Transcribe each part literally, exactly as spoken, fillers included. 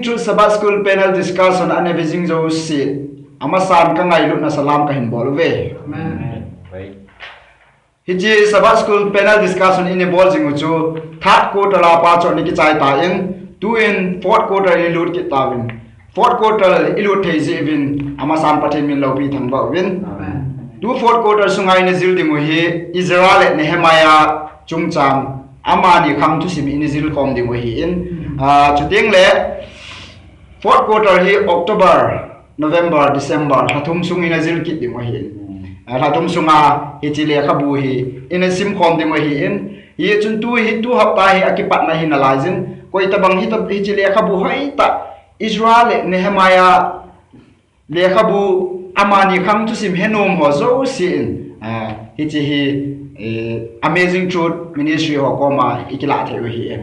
Chu Sabbath School panel discussion ana vejing jouse, amasan kangailutna salam kahin bol uve. Amen. Hiche Sabbath School panel discussion ina bol jing u chu third quarter a pat chu ana kichai tan, tuin fourth quarter ilut kit tauvin. Fourth quarter ilut thei jeh uvin amasan Pathen min loupi thangvah uvin. Amen. Tu fourth quarter sunga ina jil ding u hi Ezra le Nehemiah chungchang amani khang thusim ina jil khom ding u ahin. Ah, chuteng le fourth quarter hi October, November, December, lha thum sung ina jil kit ding u ahin. Ah, lha thum sunga hiche lekhabu hi ina sim khom ding u ahin. Hichun tu hi, tu hapta hi akipatna hi nalai jin. Koi tabang hi ta, hiche lekhabu hoitah Ezra le Nehemiah lekhabu amani khang thusim henom ho jousen, ah, hiche hi, eh, Amazing Truth Ministry ho koma ikilah thei u ahi.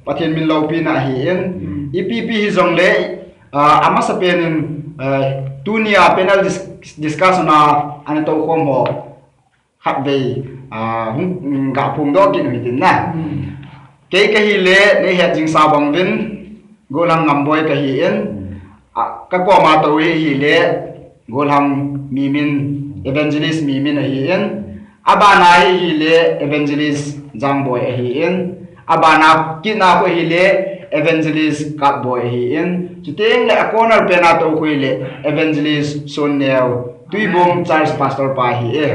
Pathen min loupina ahin, ipi ipi hijongle, ah, amasapen in, ah, tunia panel dis-, discussion a ana toukhom ho khatvei, ah, hung, mm, gaphongdoh kit u hitin na. Kei kahile, neihet jingsa bang uvin, Golhang Ngamboi kahin, ah, kakoma tou hi ahile, Golhang Mimin, Evangelist Mimin ahin, abana hi ahile, Evangelist Jangboi ahin, abana kitna khu ahile, Evangelist Kapboi ahin, chuteng le a corner pena tou khu ahile, Evangelist Sonneo, Tuibong Church Pastor pa ahi e.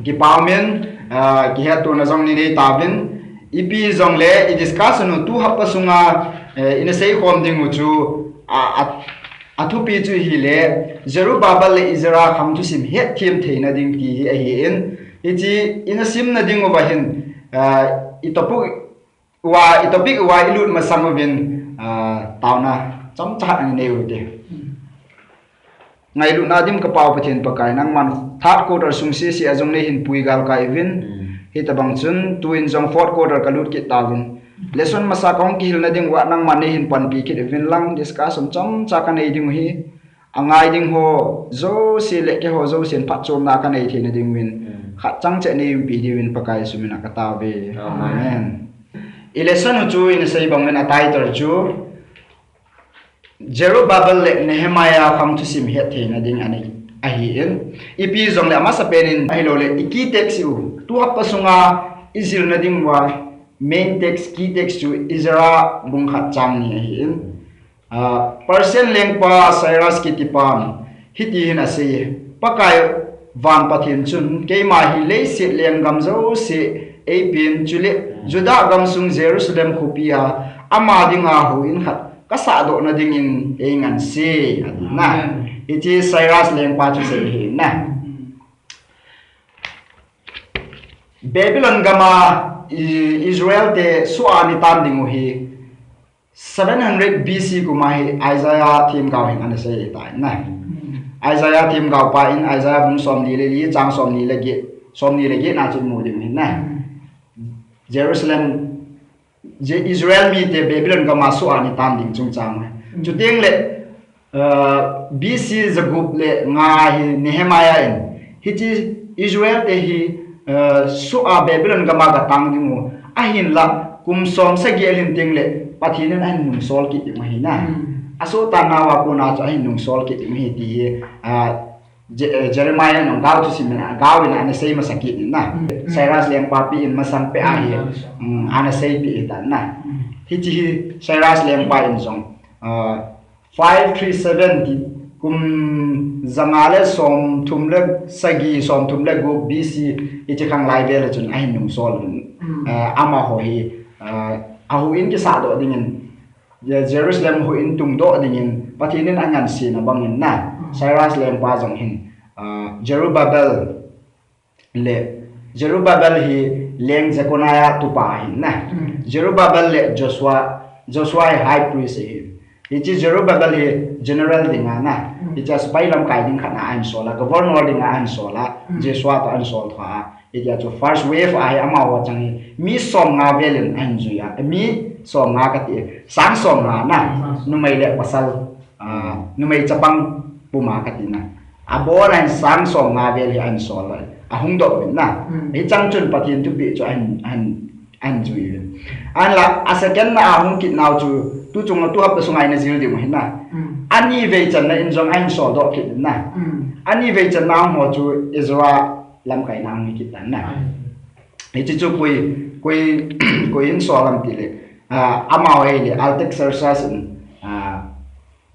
Kipa umin, ah, kihettohna jong inei tauvin, ipi jongle i discussion u tu hapta sunga, eh, ina seikhom ding u chu, a, a, athupi chu ahile, Zerubbabel le Ezra khang thusim hetthem theina ding ti hi ahin, hiche ina simna ding uva hin, ah, i topic uva, i topic uva ilut masang uvin, ah, taona chomcha khat ana nei u hite. Ngailutna dim kapau Pathen Pakai, nangman third quarter sung sese a jong neihin pui galkai uvin, hitabang chun tuin jong fourth quarter kalut kit tauvin. Lesson masa kahung kihilna ding uva nangman neihin panpi kit uvin lang, discussion chomcha kanei ding u hi. Angai ding ho jouse le keiho jousen phatchomna kanei theina ding uvin, khat chang cheh neiumpi diuvin Pakai Jesu mina katao uve. Amen. I lesson u chu ina sei bang uvin a title chu Zerubbabel le Nehemiah khang thusim hettheina ding ahi, ahin. Ipi jongle amasapen in ahiloule i key text u tu hapta sunga ijilna ding uva main text, key text chu Ezra bung khat chang ni ahin. Ah, Persian lengpa Cyrus kitipan hiti hin asei, Pakai van Pathen chun keima hi leiset lenggam jouse eipen, chule Judah gamsung Jerusalem khopia ama dinga houin khat kasahdohna dingin einganse, atina. Hiche Cyrus lengpa chu sei ahi na. Babylon gama I-, Israel te soh a ana tan ding u hi seven hundred B C kum a hi Isaiah themgao hin ana sei tai na. Isaiah themgao pa in Isaiah bung somni le li chang somni le get, somni le get na chu imu ding u ahi na. Jerusalem, Je-, Israel mite Babylon gama soh a ana tan ding chungchang. Chuteng le, ah, B C jagup le nga hi Nehemiah in, hiche Israel te hi, ah, soh a Babylon gama gatang ding u, ahinla kum som sagi alhin teng le Pathen in ahin nungsol kit ding u ahi na. Asoh tan nauva kona chu ahin nungsol kit ding u ahi ti hi, ah, Je-, eh, Jeremiah in gao thusim in, gao in ana sei masa kit in na. Cyrus lengpa pi in masang peh a hi, ana seipeh ahitan na. Hiche hi Cyrus lengpa in jong, ah, five three seven ti kum janga le somthum le sagi, somthum le gup B C hiche khang lai vel a chun ahin nungsol in, ah, amaho hi, ah, ahouin kisahdoh dingin, Je-, Jerusalem houin tungdoh dingin Pathen in angansena bangin na, Cyrus lengpa jong hin, ah, Zerubbabel le, Zerubbabel hi leng Jeconiah tupa ahin na. Zerubbabel le Joshua, Joshua hi high priest ahi. Hiche Zerubbabel hi general dinga na. Hiche sepai lamkai ding khat na ahin sol a, governor dinga ahin sol a, Joshua toh ahin sol thua. Hitia chu first wave a hi amaho chang hi mi somnga vel in ahin jui a, mi somnga kati, sang somnga na, numei le pasal, ah, numei chapang puma kati na. Abon a hin sang somnga vel hi ahin sol a, ahung doh uvin na. Hichang chun Pathen thupeh chu ahin, ahin, ahin jui uvin. Ahinla, a second na ahung kit nau chu, Tu chung tu hapta sunga ina jil ding u hin na. Hmm. Ani vei channa in jong ahin sol doh kit in na. Hmm. Ani vei channa ho chu Ezra lamkaina hi kit tan na. Ai. Hichi chu koi, koi, koi in sol lam ti le. Ah, amau hi le Artaxerxes in, ah,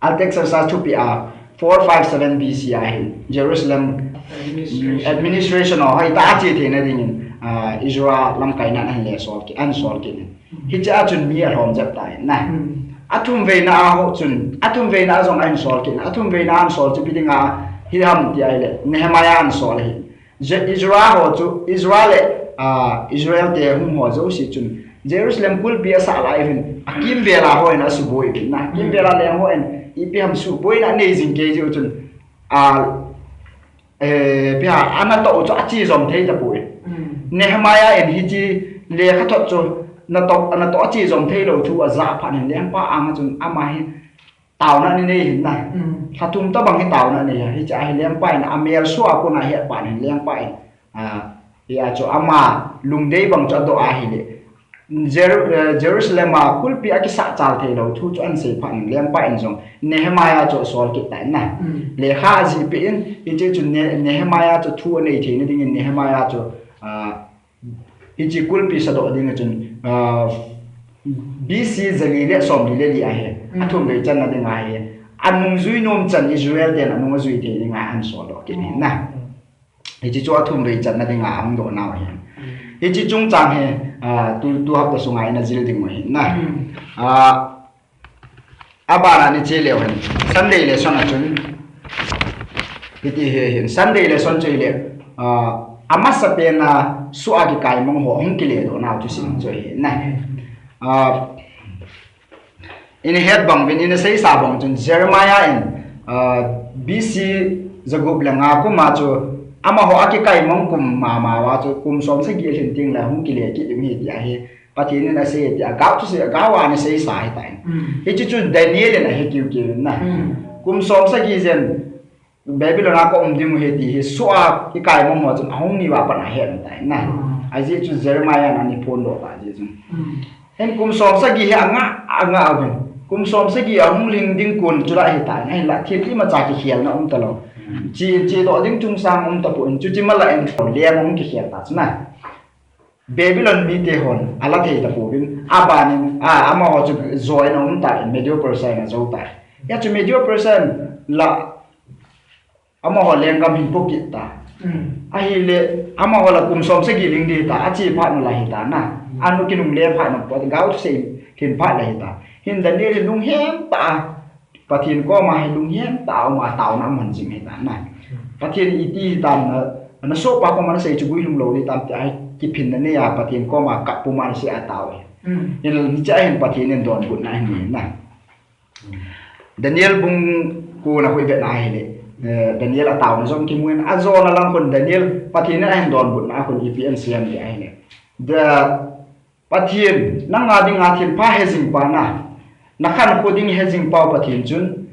Artaxerxes thupi a four five seven B C a hin Jerusalem administration, administration ho hoi ta a che theina dingin, ah, Ezra lamkaina ahin le sol kit, ahin sol kit in. Hichea chun mi alhom jep tan na. Hmm. Athum veina a ho chun, athum veina a jong ahin sol kit na. Athum veina ahin sol chu ipi dinga hi ham ti ahile, Nehemiah ahin sol ahi. Je-, Ezra ho chu, Ezra le, ah, Israel te hung ho jouse chun, Jerusalem kulpi asah lai uvin, akimvel a hon asuboi uvin na. Kimvel a leng hon, ipi ham suboina anei jing kei jeh u chun, ah, eh, ipi ham, anatoh u chu ache jom thei tapoi. Hmm. Nehemiah in hichi lekhathot chu natoh, anatoh ache jom thei lou thu aja phat in lengpa anga chun ama hi taona anei hin na. Hmm. Lha thum tabang hi taona anei a. Hichea hi lengpa in amel sua kona hi apan hin lengpa in. Ah, hia chu ama lungdei bang chu adoh ahile. Jer-, eh, Jerusalem a kulpi akisah chal thei lou thu chu ahin sei phat in lengpa in jong Nehemiah chu asol kit tan na. Hmm. Lekha ajih peh in, hiche chu Ne-, Nehemiah chu thu anei theina dingin Nehemiah chu, ah, hichi kulpi sadoh ding a chun, ah, B C jali le somli le li ahi. Mm. Athum vei channa ding ahi. Anung jui nom chan Israel ten anung ajui thei ding a ahin sol doh kit in na. Mm. Hichi chu athum vei channa ding a ahung doh nau ahi. Mm. Hichi chungchang hi, ah, tu, tu hapta sunga ina jil ding u ahi na. Mm. Ah, Abana ni che leu hen. Sunday lesson a chun. Hiti hi hin. Sunday lesson chu hile. Ah, amasapen a soh a kikaimong ho hung kile doh nau chu sim chu hi na. Ah, ina het bang uvin, ina seisa bang chun Jeremiah in, ah, B C jagup le nga kum a chu amaho akikaimong kum mama uva chu kum som sagi lhin teng le hung kile kit ding ahi ti ahi. Pathen in asei ti a, gao thusei, gao a ana seisa ahitai. Mm. Hichi chu Daniel in ahe kiu kiu in na. Mm. Kum som sagi jen Babylon a ka um ding u ahi ti hi soh a kikaimong ho chun ahung ni uva pat ahet tai na. Mm. Ajeh chu Jeremiah in ana phondoh ta jeh chun. Mm. Hin kum som sagi hi anga, anga uvin. Kum som sagi ahung lhing ding kon chu la ahitai. Ahinla thil imacha kikhelna um talou. Mm. Che, chedoh ding chungsang um tapon. Chuche ma la in thon leng ahung kikhel ta chu na. Babylon mite hon ala thei tapouvin, abanin, a, amaho chu join a um tai, Medo Persia in ajou tai. Hia chu Medo Persia in la, amaho lenggam hin pokit ta. Mm. Ahile, amaho la kum som sagi lhing ding ta, ache phat u la hita na. Mm. Anu kinungle phat u, gao thusei lhin phat la hita. Hin Daniel hi lunghem tah a, Pathen koma hi lunghem tah a um a taona aman jing ahitan na. Hmm. Pathen iti hitam na, nasohpa koma nasei chu guilhung lou ding tam tia hi kiphinna nei a Pathen koma kap puma nasei a tao hi. Hmm. Hin hichea hin Pathen in donbutna ahin nei na. Hmm. Daniel bung ko na hoi vetna ahile, eh, Daniel ataona jong kimu in ajona lang khun Daniel Pathen in ahin donbutna khun ipi asei em ti ahile. The Pathen, nanga dinga thilpha hejing pa na, nakhankho ding hejing pau Pathen chun,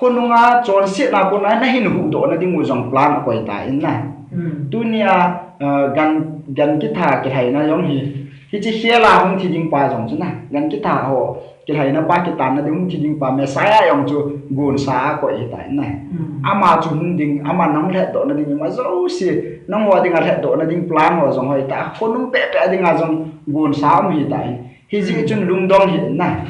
khonunga chonsetna kona nahin huhdoh na ding u jong plan akoi tan na. Hmm. Tunia, eh, gan, gan kitha kilhaina jong hi, hiche khela hung thi ding pa jong chu na, gan kitha ho, kilhaina pa kitanna ding hung thi ding pa Messiah jong chu gonsa akoi ahitai na. Hmm. Ama chu hung ding, ama nahung lhatdoh na ding ima jouse, nangho dinga lhatdoh na ding plan ho jong hoitah, khonung pehpeh dinga jong gonsa um ahitai. Hijeh chun lungdong hih in na.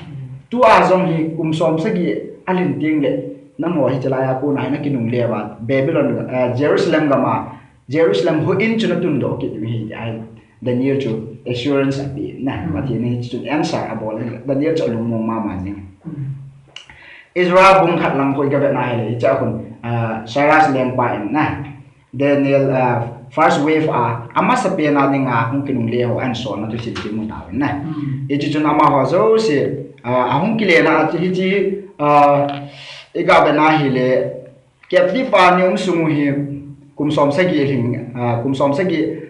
Tua jong hi kum som sagi alhin teng le, nangho hiche laiya kona hi nakinungle uva, Babylon, eh, Jerusalem gama, Jerusalem houin chu natundoh kit ding ahi tia hi Daniel chu assurance ape na. Hmm. Pathen in hiche chun answer abol in Daniel chu alungmong mama jing. Hmm. Ezra bung khat lang koi kavetna ahile, hichea khun, ah, Cyrus lengpa in na. Daniel, ah, first wave a, amasapen a dinga hung kinungle ho ahin solna thusim kimu tauvin na. Hmm. Hiche chun amaho jouse, ah, ahung kilena, hiche, ah, iga vetna ahile, captive a ana um sung u hi, kum som sagi lhing, ah, kum som sagi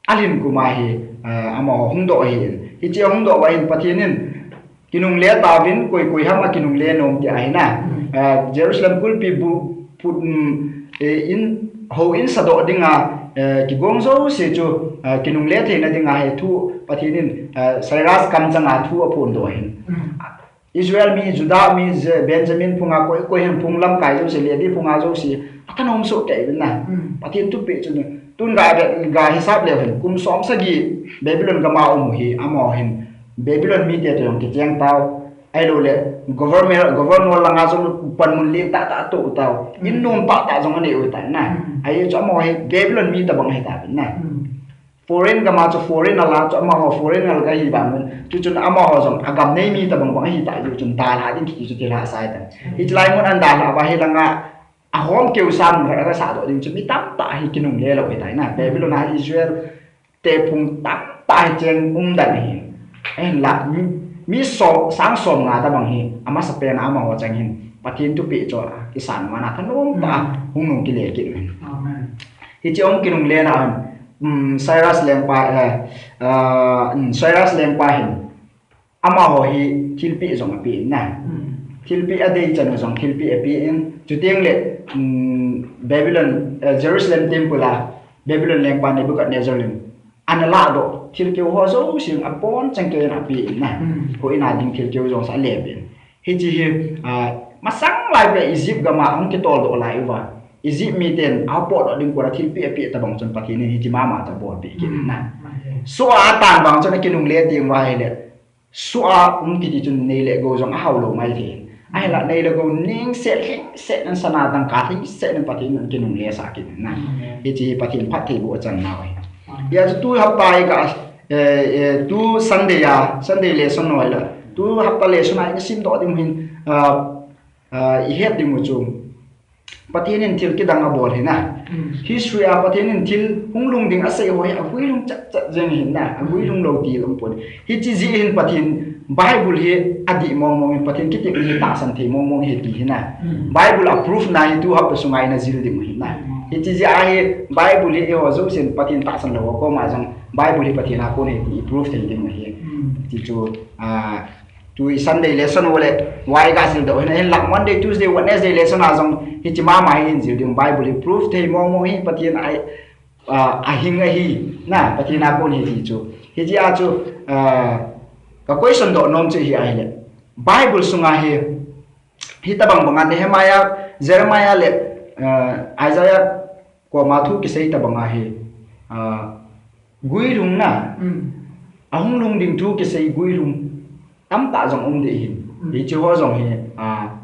alhin kum a hi, ah, amaho hungdoh ahin. Hiche ahungdoh uva hin Pathen in kinungle tauvin koi koi ham akinungle nom ti ahi na. Hmm. Ah, Jerusalem kulpi bu, pu, um, eh, in, houin sadoh dinga, eh, kigong jouse chu, ah, kinungle theina dinga hi thu Pathen in, ah, Cyrus kamchanga thu aphondoh ahin. Hmm. Israel mi, Judah mi, Je-, Benjamin phunga koi, koi hen phung lamkai jouse, Levi phunga jouse, athanom soh kei uvin na. Hmm. Pathen thupeh chu ni. Tun ga, ga hisap leu hen, kum som sagi Babylon gam a um u hi, amaho hin Babylon mite toh jong kicheng tau. Ahilou le, government, governor langa jong panmun lentah tah atoh tau. Hmm. In nom tah tah jong anei u tai na. Hmm. Ahi chu amaho hi Babylon mi tobang ahi tauvin na. Hmm. Foreign gam a chu foreign a la chu amaho foreign a la ahi vang un. Chuchun amaho jong agam nei mi tobang bang ahi ta, chuchun dalha ding kiti chu thil hahsa ahi tai. Hiche lai mun a dalha uva hi langa ahom keu sa mun khat aga sah doh ding chu mi tamtah hi kinungle lou ahi tai na. Babylon a Israel te phung tamtah hi cheng um dan ahi. Ahinla mi, mi so, sang som nga tobang hi amasapen a amaho chang hin Pathen thupeh chu akisan man a thanom tah a hung nung kile kit uvin. Amen. Hiche hung kinungle na hin, um, Cyrus lengpa, eh, ah, um, Cyrus lengpa hin amaho hi thilpeh jong apeh in na. Hmm. Thilpeh adei chan u jong thilpeh apeh in. Chuteng le, um, Babylon, eh, Jerusalem temple a Babylon lengpa Nebuchadnezzar in ana lahdoh thilkeu ho jouse abonchan keu in apeh in na. Hmm. Houin a ding thilkeu jouse alep in. Hiche hi, ah, masang lai peh Egypt gam a hung kitol doh lai uva, Egypt miten apotdoh ding kora thilpeh apeh tobang chun Pathen in hiche mama chu abolpeh kit in na. Hmm. Soh a atan vang chun akinungle teng uva ahile, soh a um kiti chun nei le gou jong ahao lou mai thei. Ahinla nei le gou ningset, ningset in sana dangka ningset in Pathen in akinungle sah kit in na. Hmm. Hiche hi Pathen phattheiboh achan nau ahi. Hmm. Hijeh chun tu hapta hi ka, eh, eh, tu Sunday a, Sunday lesson noi la. Tu hapta lesson a isim doh ding hin, ah, ah, ihet ding u chu. Pathen in thil kidang abol ahi na. Hmm. History a Pathen in thil hung lhung ding asei ho hi aguilhung chat chat jeng ahi na. Aguilhung lou ti lom pon. Hiche jeh hin Pathen Bible hi adih mong mong in Pathen kitepna hi tahsan thei mong mong ahi ti ahi na. Hmm. Bible a proof na hi tu hapta sunga ina jil ding u ahi na. Hmm. Hiche jeh a hi Bible hi eiho jousen Pathen tahsan lou ho koma jong Bible hi Pathen a kon ahi ti i proof thei ding u ahi. Hmm. Ti chu, ah, Tu Sunday lesson u le, uva iga jil doh u ahin, ahinla Monday, Tuesday, Wednesday lesson a jong hiche mama hi hin jil ding, Bible hi proof thei mong mong hi Pathen a, ah, ahing ahi, na, Pathen a kon ahi ti chu. Hijeh a chu, ah, ka question doh nom chu hi ahile. Bible sunga hi, hitobang banga Nehemiah, Jeremiah le, ah, Isaiah koma thu kisei tobanga hi, ah, guilhung na, hmm, ahung lhung ding thu kisei guilhung tamtah jong um ding ahin. Hmm. Hiche ho jong hi, ah,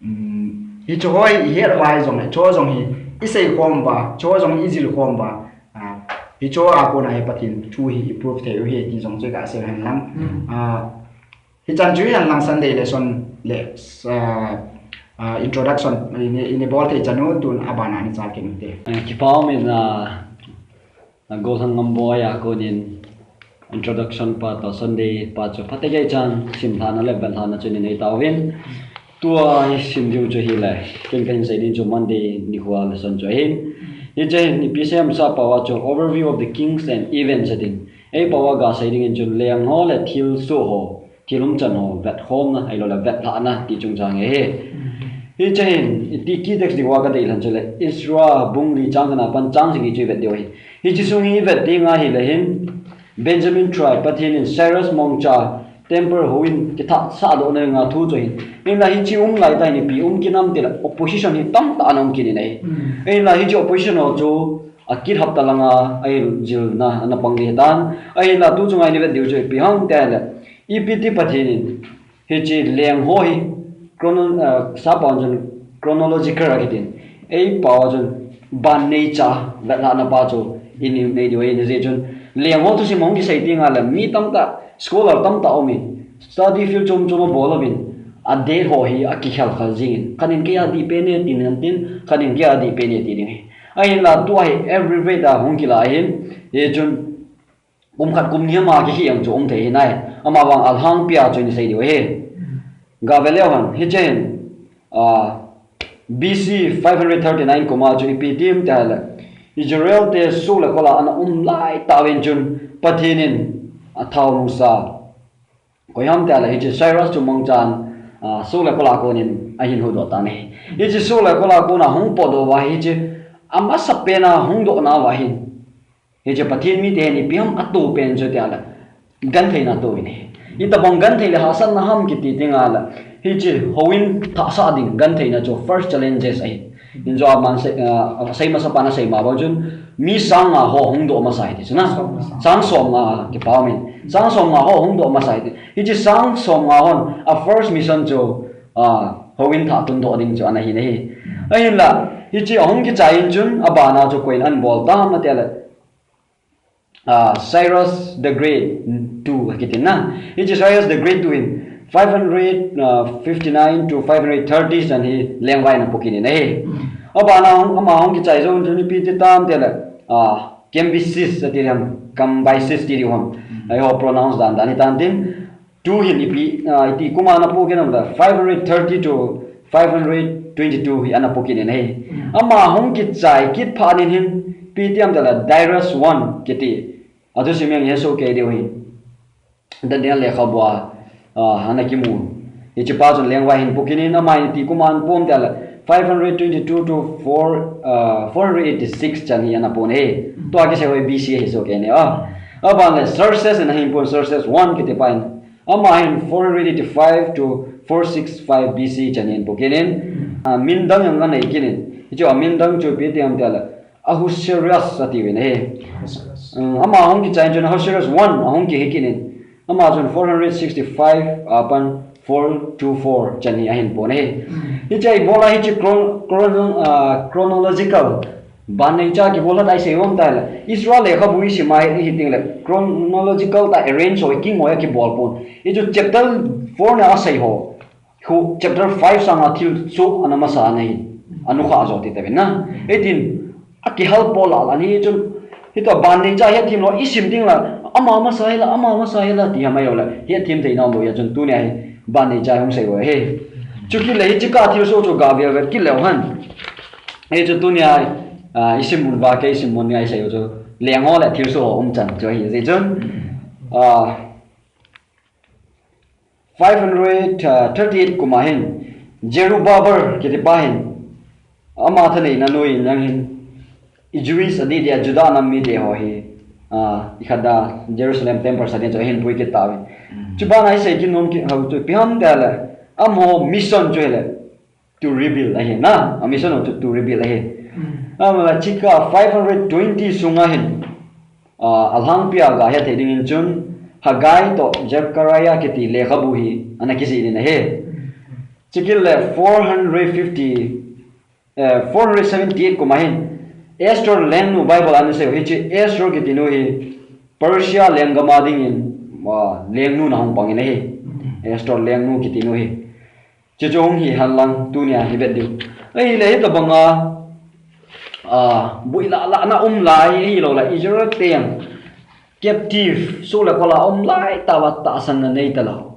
um, hiche ho hi ihet uva hi jong, hiche ho jong hi isei khom uva, hiche ho jong hi ijil khom uva, ah, hiche ho a kona hi Pathen thu hi i proof thei u ahi ti jong chu iga sei hen lang. Hmm. Ah, Hichan chu hihen lang Sunday lesson le, ah, ah, introduction ini, ini bol thei chan u tun abana ni chal kit u hite. Eh, kipa um in, ah, ah, Golhang Ngamboi a konin introduction pa toh Sunday pa chu phatechan simlhahna le vetlhahna chu inei tauvin. Tua isim diu chu hile, ken kahin sei ding chu Monday nikhoa lesson chu ahin. Hiche hin ipi seiham sah pao a chu overview of the kings and events atin. Ei pao a ga sei ding in chu leng ho le thilsoh ho. Thil umchan ho vetkhomna, ahilou le vetlhahna ti chungchang ahi. Hiche hin, iti key text diuva ka deilhen chu le, Ezra bung li chang khatna pan chang sagi chu ivet diu ahi. Hiche sung hi ivet ding ahile hin, Benjamin tribe, Pathen in Cyrus mongcha, temple houin kithah sah dohna dinga thu chu ahin. Hinla hiche um lai tah hin ipi um kit ham tile, opposition hi tamtah ana um kit in ahi. Hinla hiche opposition ho chu, akit hapta langa, ahil jilna, ana pang ding ahitan. Ahinla tu chunga ina vet diu chu ipi ham tile, ipi ti Pathen in, hiche leng ho hi, chrono-, ah, sap pao chun chronological akitin. Ei pao chun ban neicha, vetlhahna pa chu, inei diu ahi, hijeh chun, leng ho thusim hung kisei tengle, mi tamtah, scholar tamtah aumin, study field chom chom abol uvin, a date ho hi akikhel khel jingin. Khat in keia dih pen e tin, tin, khat in keia dih pen e ti ding ahi. Ahinla tua hi abbreviate a hung kila ahin, hichun kum khat kum ni ama kikhel jong chu um thei ahi nai. Amavang alhangpia chu ina sei diu ahi. Gave leu hen, hiche hin, ah, B C five hundred thirty-nine kum a chu ipi ti ham tile, Israel te soh le kol a ana um lai tah uvin chun Pathen in athaonung sa Koi ham tile hiche Cyrus chu mongchan, ah, soh le kol a konin ahin huhdoh tan ahi. Hiche soh le kol a kona hung potdoh uva hiche amasapen a hung dohna uva hin. Hiche Pathen mite hin ipi ham ato pen chu tile gentheina ato in ahi. Itobang genthei le hahsatna ham kiti ding ahile, hiche houin thah sah ding gentheina chu first challenges ahi. Injo aman sei, ah, sei masa pa na sei ma bang chun, mi sang nga ho hung doh masa ahi ti chu na. Sang som nga. Sang som nga, kipa umin. Sang som nga ho hung doh masa ahi ti. Hiche sang som nga hon, a first mission chu, ah, houin thah tun doh ding chu ana hi na hi. Ahinla, hiche ahung kichai in chun, abana chu koiin ana bol tam ati le, ah, Cyrus the Great two kiti na. Hiche Cyrus the Great two in five hundred fifty-nine to five hundred thirty chan hi lengvai ana pukit in ahi. Abana hung, ama hung kichai jou chun ipi ti tam ati le, ah, Cambyses ati ham, Cambyses ti diu ham. Eiho pronounce dan dan hitan tin. Two hin ipi, ah, iti kum a ana pukit in ham le, five hundred thirty to five hundred twenty-two hi ana pukit in ahi. Ama hung kichai kit phat in hin, ipi ti ham ati le, Darius one kiti. Athusim hi hesoh kei diu ahi. Daniel lekhabua, ah, ana kimu. Hiche pa chun lengvai ahin pukit in, ama iti kum a ana pu ham ati le, five hundred twenty-two to four, ah, four hundred eighty-six chan hi ana pu ahi. Tua kisei ho hi B C ahi soh kei ne, ah. Aban le Xerxes in ahin pun, Xerxes one kiti pa in. Ama hin four hundred eighty-five to four six five B C chan hin pukit in, ah, min dang jong anei kit in. Hiche a min dang chu ipi ti ham ati le, Ahasuerus ati uvin ahi. Ahasuerus. Um, ama hung kichai chun Ahasuerus one ahung kihi kit in. Ama chun four hundred sixty-five apan four two four chan hi ahin pon ahi. Hiche a ibola hiche chron-, chron-, ah, chronological Banneicha kibol lhah a isei u ham ati le, Ezra lekhabu isim a hi, hi teng le, chronological tah a arrange ho, ikingoi a kibol pon. Hichu chapter four na asei ho. Khu chapter five sanga thilsoh ana masa na hi. Anukhah jo ti ta uvin na. Hitin, akihal pol lhah lhah in hichun. Hitia banneicha hethem lou, isim teng le, ama masa hi la, ama masa hi la, ti ham ahi lou le. Hethem thei nom lou, hichun tunia hi, banneicha hung sei u ahi. Chukit le hiche kah thilsoh chu ga vel vet kit leu hen. Hichu tunia, ah, isim mun uva, kei isim mun nia isei u chu. Leng ho le thilsoh ho umchan chu ahi, hijeh chun. Ah, five hundred thirty-eight kum a hin, Zerubbabel kiti pa hin, ama thaneina noiya hin, i Jewish adih dia, Judah nam mite ho hi, ah, ikhat a Jerusalem temple sa ding chu ahin pui kit tauvin. Chubana isei kit nom kit u chu ipi ham ati le, amaho mission chu hile, to rebuild ahi na, a mission ho chu to rebuild ahi. Ama la chika five hundred twenty sunga hin, ah, alhangpia ga hethei dingin chun, Haggai toh Zechariah kiti lekhabu hi ana kijih in ahi. Chukit le four hundred fifty, eh, four hundred seventy-eight kum a hin, Esther lengnu Bible a ana sei u hiche Esther kiti nu hi, Persia lenggam a dingin, ah, lengnu na hung pang in ahi. Esther lengnu kiti nu hi. Chuchu hung hi hen lang tunia hi vet diu. Ahile hitabanga, ah, builhah lahna um lai, ahilou le Israel te jong captive, soh le kol a um lai tauva tahsanna nei talou.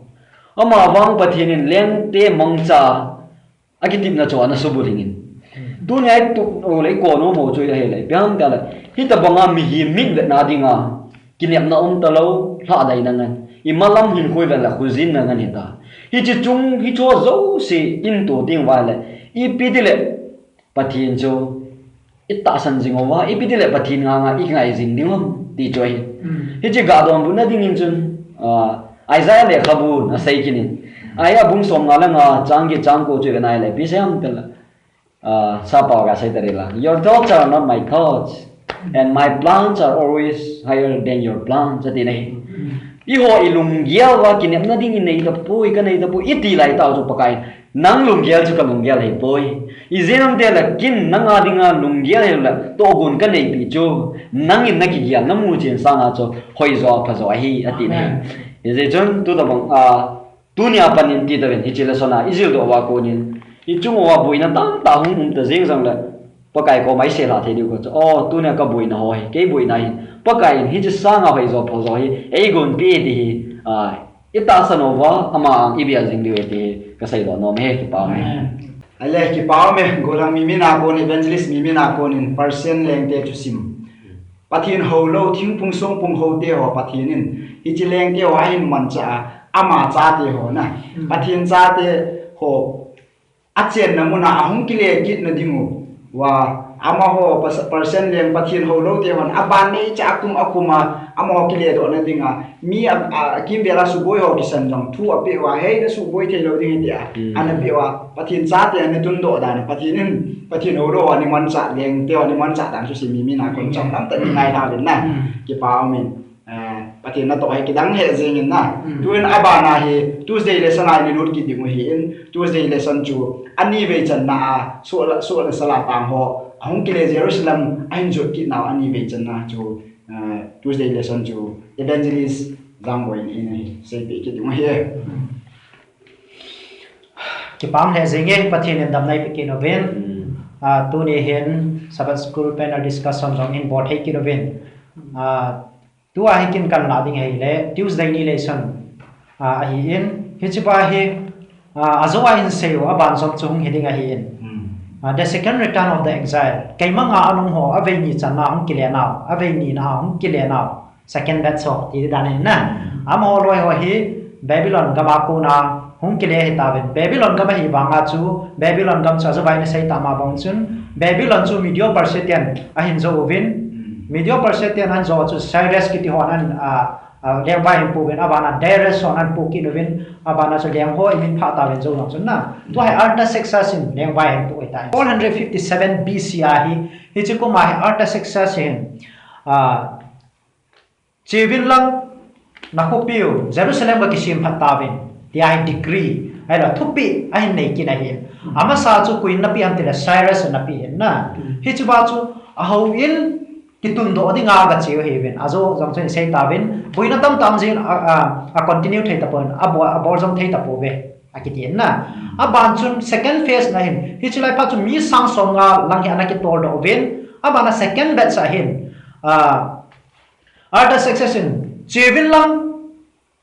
Amavang Pathen in lengte mangcha akitepna chu ana subulhing in. Tunia itup u le ikon u mo chu ahile, ipi ham ati le, hitabanga mihem mitvetna dinga, kinepna um talou, lhahdaina ngen. Imalam hinkho vet le khojinna ngen hita. Hiche chung, hiche jouse ito teng uva le, ipi ti le, Pathen chu itahsan jing uva, ipi ti le Pathen nganga ingai jing ding ham, ti chu ahi. Hiche ga donbutna dingin chun, ah, Isaiah lekhabun asei kit in. Isaiah bung somnga le nga chang get chang ko chu ivet na le, ipi sei ham ati le, ah, sappao ga sei tadi la. Your thoughts are not my thoughts, and my plans are always higher than your plans, ati na hi. Eiho ilunggel uva kinepna ding inei tapoi, kanei tapoi, iti lai tau chu Pakai. Nang lunggel chu kalunggel ahipoi. Ijeh inem ati le ken nanga dinga lunggel hile tohgon kaneipi chu. Nangin nakigel namu chen sanga chu hoijo phajo ahi, ati na hi. Hijeh chun tutabang, ah, tunia pat in ti tauvin hiche lesson a ijil doh uva konin, ichung uva boina tamtah hung um ta jeng jongle, Pakai koma isei lhah thei diu khat chu, o, tunia kaboina ho hi, kei boina hi, Pakai in hiche sanga hoijo phajo hi eigonpeh e ti hi, ah, itahsan uva, ama ang ibel jing diu e ti hi kasei doh nom e, kipa ume. Ahile kipa ume, gollhang mi mina konin, evangelist mi mina konin, Persian lengte thusim, Pathen houlou, thingphung songphung houte ho Pathen in hiche lengte ho ahin manchah a, ama chate ho na, Pathen chate ho achenna muna ahung kile kitna diu Wa, amaho pas-, percent leng Pathen hou lou te hon, aban nei cha akum akum a, amaho kile doh na ding a, mi a, a, akimvel a suboi ho kisan jong thu apeh uva, hei na suboi thei lou ding ahi tia, Hmm. ana peh uva, Pathen chate ana tun doh dan, Pathen in, Pathen hou lou a ni manchah leng te, ni manchah dan chu si mi mi na kon chang tam ta ni ngai tha len na, Hmm. kipa um in. Ah, Pathen natoh hi kidang lheh jeng in na. Hmm. Tuin abana hi Tuesday lesson a i lut kit ding u ahin, Tuesday lesson chu ani vei channa a, soh le, soh le sal a tang ho, ahung kile Jerusalem ahin jot kit nau ani vei channa chu, ah, Tuesday lesson chu Evangelist Jangboi in ahin seipeh kit ding u ahi. Kipa um lheh jenge, Pathen in damna eipeh kit uvin. Hmm. Ah, tuni hin Sabbath School panel discussion jong ihin bol thei kit uvin. Ah, Tua hi kin kan la ding ahile, Tuesday ni lesson, ah, ahin, hiche pa hi, ah, ajou a hin sei u, aban jong chu hung hi ding ahin. Hmm. Ah, the second return of the exile. Keima nga anung ho, avei ni channa hung kile nau, avei ni na hung kile nau. Second batch ho, ti dan ahin na. Hmm. Amaho loi ho hi, Babylon gam a kona, hung kile hi tauvin. Babylon gam ahi vanga chu, Babylon gam chu ajou a hin sei tama bang chun, Babylon chu Medo Persia ten ahin jou uvin, Hmm. Medo Persia ten ahin jou chu Cyrus kiti hon ahin, ah, ah, lengvai ahin pu uvin, abana Darius hon ahin pu kit uvin, abana chu leng ho imin pha tauvin jou jong chun na. Tua hi Artaxerxes in lengvai ahin pu ahitai. Four hundred fifty-seven B C ahi, hiche kum a hi Artaxerxes hin, ah, Cheuvin lang, na khopi u, Jerusalem ga kisem phat tauvin, tia hi decree, ahilou thupeh, ahin nei kit ahi. Amasa chu koiin ana pe ham tile Cyrus in ana pe ahin na. Hmm. Hiche pa chu, ahou in, kitun doh dinga aga cheu ahiuvin. Ajou jong chun isei tauvin, boina tamtah um jin, a, a, a continue thei tapon, abol, abol jong thei tapouve, akiti ahin na. Aban chun second phase na hin, hiche lai phat chu mi sang som nga lang hi ana kitol doh uvin, abana second batch a hin, ah, Artaxerxes in, cheuvin lang,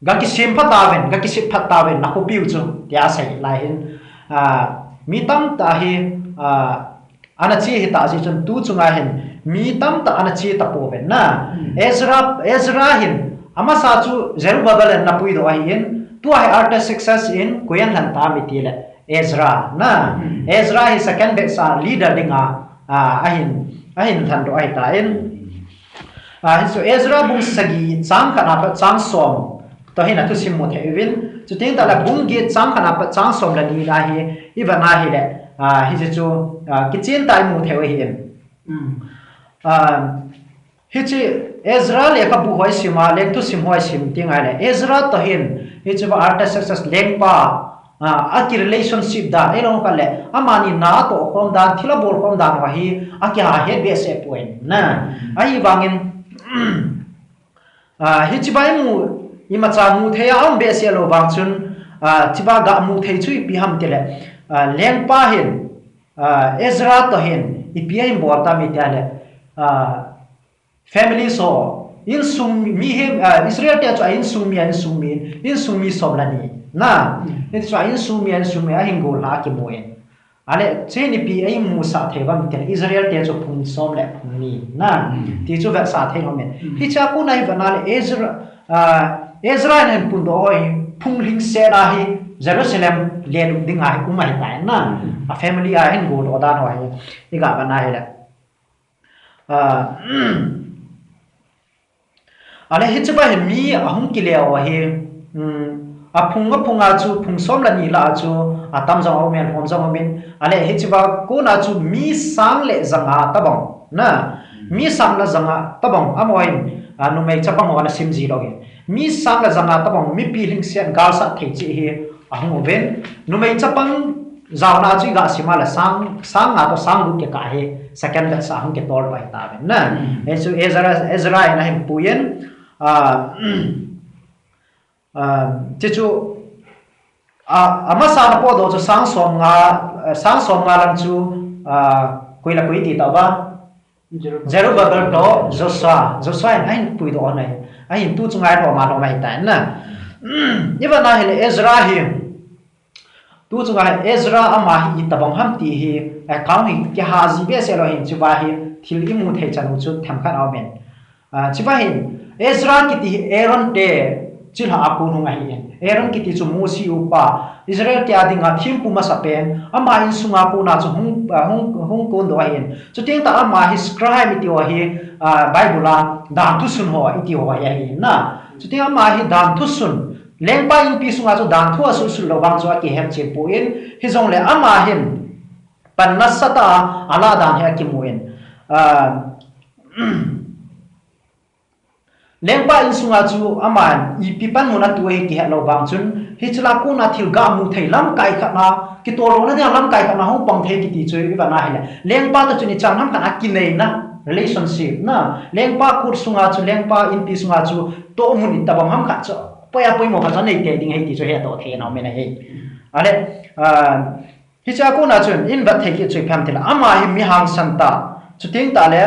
ga kisem phat tauvin, ga kisem phat tauvin, na khopi u chu, tia asei lai hin, ah, mi tamtah hi, ah, ana che hita jeh chun tu chunga hin, mi tamtah ana che tapouvin na. Hmm. Ezra, Ezra hin, amasa chu Zerubbabel in ana puidoh ahin, tua hi Artaxerxes in, koi ahin lhen tam itile, Ezra na. Hmm. Ezra hi second batch a leader dinga, ah, ahin, ahin lhendoh ahitan. Hmm. Ah, hichu Ezra bung sagi chang khat a pat chang som toh hin athusim mu thei uvin. Chuteng tahle bung get chang khat a pat chang som le ni na hi, ivet na hile, ah, hiche chu, ah, kichen tah a imu thei u ahin. Hmm. Ah, hiche Ezra lekhabu ho isim a, leng thusim ho isim teng ahile, Ezra toh hin, hiche va Artaxerxes lengpa, ah, aki relationship dan, ahilou khat le, amani na atoh khom dan, thil abol khom dan ho hi, akiha het behseh poi na. Ahivangin, ah, hiche va imu, imacha mu thei a um behseh lou vang chun, ah, hiche va ga mu thei chu ipi ham tile, ah, lengpa hin, ah, Ezra toh hin, ipi ahin bol tam itile, ah, family ho, insung mi hi, ah, Israel te chu a insung mi, a insung mi, insung mi som le ni. Na, Hmm. hichu a insung mi, a insung mi, ahin gollha akimu in. Ahile, hiche hi ipi eimusah thei uvem tile, Israel te chu phung som le phung ni. Na, Hmm. ti chu vetsah thei nom in. Hmm. Hiche a kona hi vet na le Ezra, ah, Ezra in ahin pundoh ho hi, phung lhingset a hi, Jerusalem lelut dinga hi um ahitai na. Hmm. A family a ahin gollha dan ho hi, iga vet na hile. Ah, ahile hiche va hi mi ahung kile u ahi, um, aphung aphung a chu phung som le ni lah a chu atam jong aumin, akhom jong aumin, ahile hiche va kona chu mi sang le ja nga tobang, na, mi sang le ja nga tobang, amaho hin, ah, numei chapang ho ana sim ji lou hin. Mi sang le ja nga tobang, mipi lhingset galsat thei cheh hi, ahung uvin, numei chapang jaona chu iga sim a le sang, sang nga toh sang gup kikah hi second batch a hung kitol pai tauvin na. Hmm. Hichu Ezra, Ezra in ahin pui in, ah, ah, hichu, ah, amasa ana potdoh chu sang som nga, eh, sang som nga lang chu, ah, koi le koi ti tauva. Zerubbabel. Zerubbabel toh Joshua, Joshua in ahin puidoh u ahi. Ahin tu chunga ahin lhom a lhom ahitai na. Ivet na hile Ezra hi, tu chunga hi Ezra ama hi itobang ham ti hi, eh, account hi kiha ji behseh lou hin, hiche va hi thil imu thei chan u chu themkhat aumin. Ah, hiche va hin Ezra kiti hi Aaron te, chilhah a kon hung ahin. Aaron kiti chu Mosi upa, Israel te a dinga thempu masapen, ama insunga kona chu hung, ah, hung, hung kondoh ahin. Chuteng tah ama hi scribe iti ho hi, ah, Bible a danthu sun ho iti ho hi ahin na. Chuteng ama hi danthu sun, lengpa inpi sunga chu danthu asunsun lou vang chu akihet cheh poi, hijongle ama hin pan nasatah a alah dan hi akimun. Ah, lengpa insunga chu aman ipi panmun atoh ahi kihet lou vang chun, hiche lah a kona thil gamu thei lamkai khat na, kitolona dia lamkai khat na hung pang thei kiti chu ivet na hile, lengpa toh chun ichan ham khat a kineina relationship na, lengpa khut sunga chu, lengpa inpi sunga chu tohmun itobang ham khat chu, poi a poimo khat chu anei tei ding ahi ti chu hetdoh thei nom in ahi. Ale, ah, hiche a kona chun ivet thei kit chu ipi ham itile, ama hi mi hangsan tah, chuteng tah le,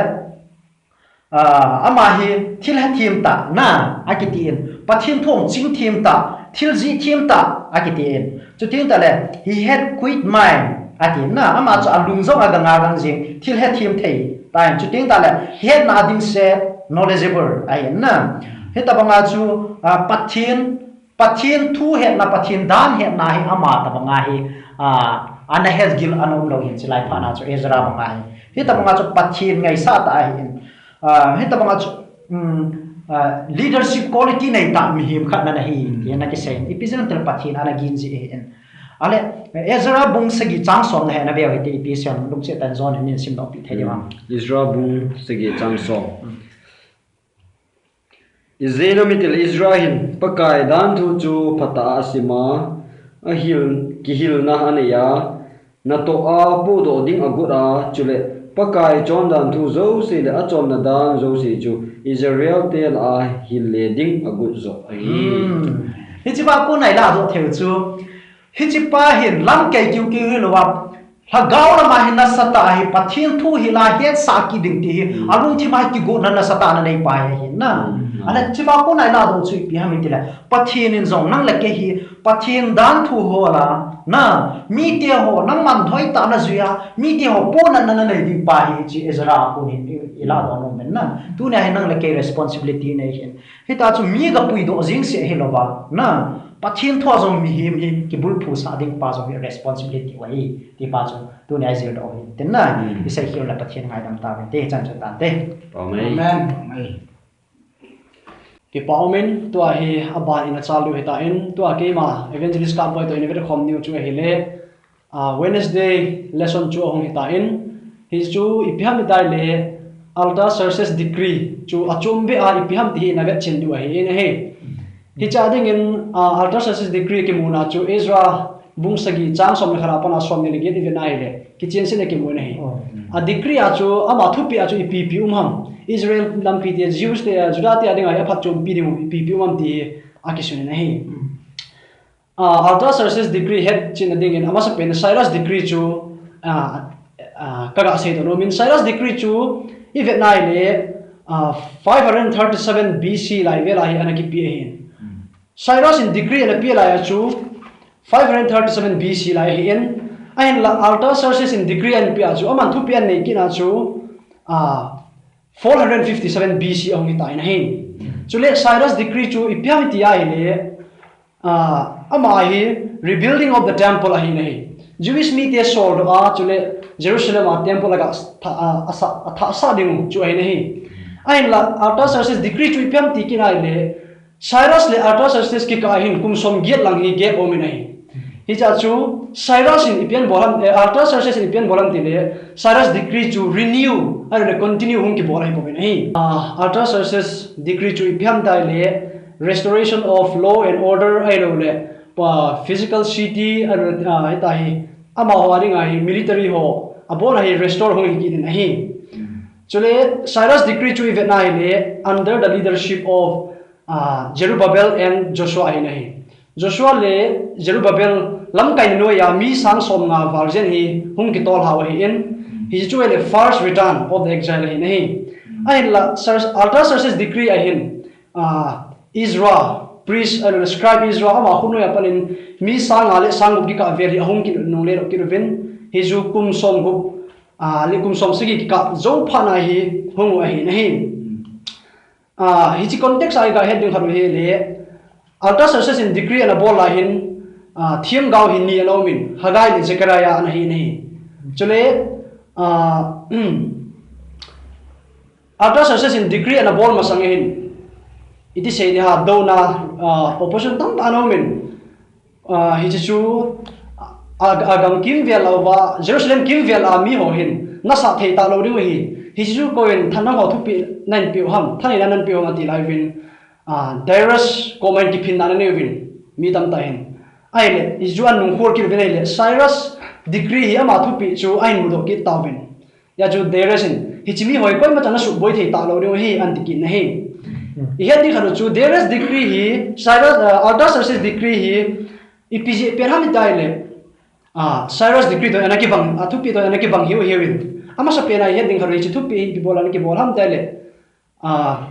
ah, ama hi thil hethem tah na akitin, Pathen thu chingthem tah, thil jih them tah akitin. Chuteng tah le, he had quick mind atin na, ama chu alung jong aganga gang jing, thil hethem thei tah in. Chuteng tah le, hetna adimset, knowledgeable ahin na. Hitobanga chu, ah, Pathen Pathen thu hetna, Pathen dan hetna hi ama tobanga hi, ah, ana het gil ana um lou hin, chulai phat na chu Ezra banga hi. Hitobanga chu Pathen ngaisah tah ahin. Ah, hitobanga chu, um, ah, leadership quality nei tah mihem khat ana hi, ti ana kisei in. Ipi jeh ham itile Pathen ana gin jeh ahin. Ale, Ezra bung sagi chang som na hi ana veu hite, ipi asei ham lungset tah in John in sim doh pi thei diu ham. Hmm. Ezra bung sagi chang som. Hmm. Ijeh inem itile Ezra hin Pakai danthu chu phatah a asima, ahil, kihilna aneiya, natoh a pohdoh ding agot a, chule Pakai chondan thu jouse le achonna dan jouse chu Israel te lah a hil le ding agot joh ahi. Hmm. Hiche pa kona ilah doh thei u chu, hiche pa hin lamkai kiu kiu hilou a, lhagao lama hi nasatah a hi Pathen thu hi la hetsah kit ding ti hi, hmm, alungthim a hi kigotna nasatah a ana nei pa hi ahin na. Hmm. Ahile hiche pa kona ilah doh chu ipi ham itile, Pathen in jong nang le kei hi Pathen danthu ho la, na, mite ho nangman hoitah a najui a, mite ho ponatna nanei ding pa hi, hiche Ezra a kon hin i, ilah doh nom in na. Tunia hi nang le kei responsibility nei hin. Hitia chu mi gapuidoh jeng seh hilou va, na, Pathen thu a jong mihem hi kibulphusah ding pa jong hi responsibility u ahi, ti pa chu tunia ijil doh u ahi. Tin na, hmm, isei khel le Pathen ngaidam tauvin te, hichan chu tante. Amen. Amen. Amen. Kipa umin, tua hi aban in achal diu hitan, tua keima Evangelist Kapboi toh in ivet khom diu chu ahile, ah, Wednesday lesson chu ahung hitan, hichu ipi ham itile Artaxerxes decree chu achom beh a ipi ham ti hi ina vetchen diu ahin ahi. Hiche a dingin, ah, Artaxerxes decree kimuna chu Ezra bung sagi chang som le khat a pat a som ni le get ivet na hile, kichen seh in akimun ahi. Oh. A decree a chu ama thupeh a chu ipi ipi um ham, Israel lampi te, Jews te, Judah te a dinga hi aphatchompi ding u ipi ipi um ham ti akisun in ahi. Hmm. Ah, Artaxerxes decree hetchetna dingin amasapen Cyrus decree chu, ah, ah, kaga seidoh nom in, Cyrus decree chu ivet na hile, ah, five hundred thirty-seven B C lai vel a hi ana kipe ahin. Hmm. Cyrus in decree ana pe lai a chu five hundred thirty-seven B C lai ahin, ahinla Artaxerxes in decree ana pe a chu, aman thupeh anei kit na chu, ah, four hundred fifty-seven B C ahung hitan ahi. Chule Cyrus decree chu ipi ham iti ahile, ah, ama hi rebuilding of the temple ahin ahi. Jewish mite soldoh a, chule Jerusalem a temple aga tha, a, asa, athah sah ding u chu ahin ahi. Ahinla Artaxerxes decree chu ipi ham ti kit na hile, Cyrus le Artaxerxes kikah a hin kum som get lang hi gap um in ahi. Hiche a chu Cyrus in ipi ana bol ham, eh, Artaxerxes in ipi ana bol ham tile, Cyrus decree chu renew, ahilou le continue hung kibol ahi bou in ahi. Ah, Artaxerxes decree chu ipi ham itile, restoration of law and order ahilou le, ah, physical city, ahilou le, ah, hitia hi, amaho a dinga hi military ho, abon a hi restore hung hi kit in ahi. Chule Cyrus decree chu ivet na hile, under the leadership of ah, Zerubbabel and Joshua ahin ahi. Joshua le Zerubbabel lamkaina noiya mi sang som nga val jen hi hung kitol hau ahin, hichu ahile first return of the exile ahin ahi. Ahinla, Sar-, Artaxerxes decree ahin, ah, Ezra, priest, ah, scribe Ezra, ama khu noiya pat in mi sang nga le sang gup kikah vel hi ahung kinungle doh kit uvin, hichu kum som gup, ah, le kum som sagi kikah jou phat na hi hung u ahin ahi. Ah, hiche context a iga het ding khat u ahile, Artaxerxes in decree ana bol lai hin, ah, themgao hi ni ana um in, Haggai le Zechariah ana hi, ana hi. Chule, ah, Artaxerxes in decree ana bol masang hin, iti sei di ham, douna, ah, opposition tamtah ana um in, ah, hiche chu, a, a, agam kimvel a uva, Jerusalem kimvel a mi ho hin, nasah thei talou diu ahi. Hiche chu koiyin thanna ho thupeh nahin peh u ham, thaneina nahin peh u ham ati lai uvin, ah, Darius koma hin kiphinna ana nei uvin, mi tamtah hin. Ahile, hichu anung khol kit uvin ahile, Cyrus decree hi ama thupeh chu ahin mudoh kit tauvin. Hijeh chun Darius in, hiche mi ho hi koimacha nasuhboi thei talou diu ahi, ati kit in ahi. Hmm. Ihet ding khat u chu, Darius decree hi, Cyrus, ah, Artaxerxes decree hi, ipi jeh pen ham iti ahile, ah, Cyrus decree toh ana kibang, ah, thupeh toh ana kibang hiu hiuvin. Amasapen a ihet ding khat u hiche thupeh hi ipi bol a ana kibol ham iti ahile, ah,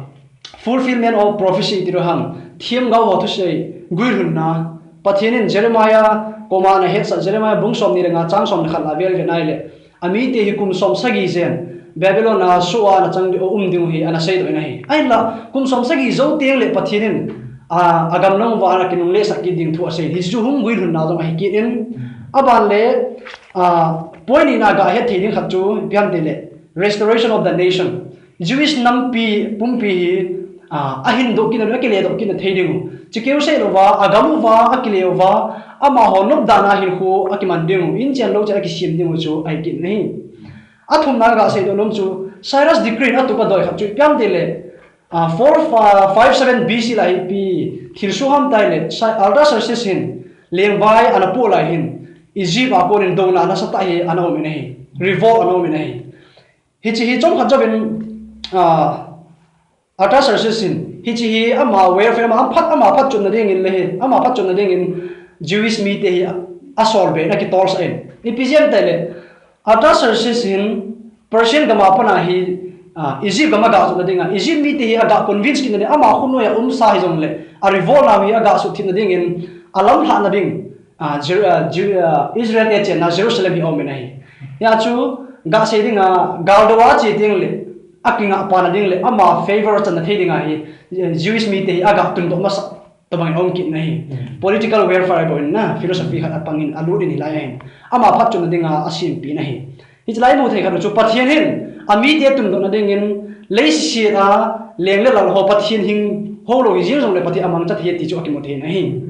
fulfillment of prophecy ti diu ham, themgao ho thusei guilhunna, Pathen in Jeremiah koma ana hetsah, Jeremiah bung somni le nga chang somle khat la vel vet na ahile, amite hi kum som sagi jen Babylon a soh a ana chang diu, um diu hi ana seidoh in ahi. Ahinla, kum som sagi jou teng le Pathen in, ah, agam lang uva ana kinungle sah kit ding thu asei. Hichu hung guilhunna jong ahi kit in, aban le, ah, point nina ga het thei ding khat chu, ipi ham itile, restoration of the nation. Jewish nampi pumpi hi, ah, ahin doh kit na, akile doh kit na thei diu. Chukeu seilouva, agam uva, akile uva, amaho nopdan a hinkho akiman diu, inchen louchen akisem diu chu ahi kit in ahi. Athumna ga seidoh nom chu, Cyrus decree in atup a doi khat chu ipi ham itile, ah, four five seven B C lai hi ipi thilsoh ham iti ahile, Cy-, Artaxerxes hin lengvai ana poh lai hin, Egypt a konin douna nasatah hi ana um in ahi, revolt ana um in ahi. Hiche hi chomkhat jouvin, ah, Artaxerxes in, hiche hi ama welfare, ama phat, ama phatchomna dingin le hi, ama phatchomna dingin Jewish mite hi a, asol be in akitolsah in. Ipi jeh ham itile, Artaxerxes hin Persian gam a pat a hi, ah, Egypt gam a aga jotna dinga, Egypt mite hi aga convince kitna ding, ama khut noiya umsa hijongle, a revolt nau hi aga suhthip na dingin, alamlhahna ding, ah, Jer-, ah, Jer-, ah, Israel te chenna Jerusalem hi aum in ahi. Hia chu, ga sei dinga, gal dou a che teng le, akingah pana ding le, ama favor channa thei dinga hi, eh, Jewish mite hi aga tundoh masah tobang in aum kit in ahi. Hmm. Political welfare bou in na, philosophy khat apang in alut in hilai ahin. Ama phatchomna dinga asempeh in ahi. Hichelai mu thei khat u chu Pathen hin, amite tundohna dingin, leiset a leng le lal ho Pathen hing houlou hijing jongle Pathen amangcha thei ti chu akimu thei in ahi.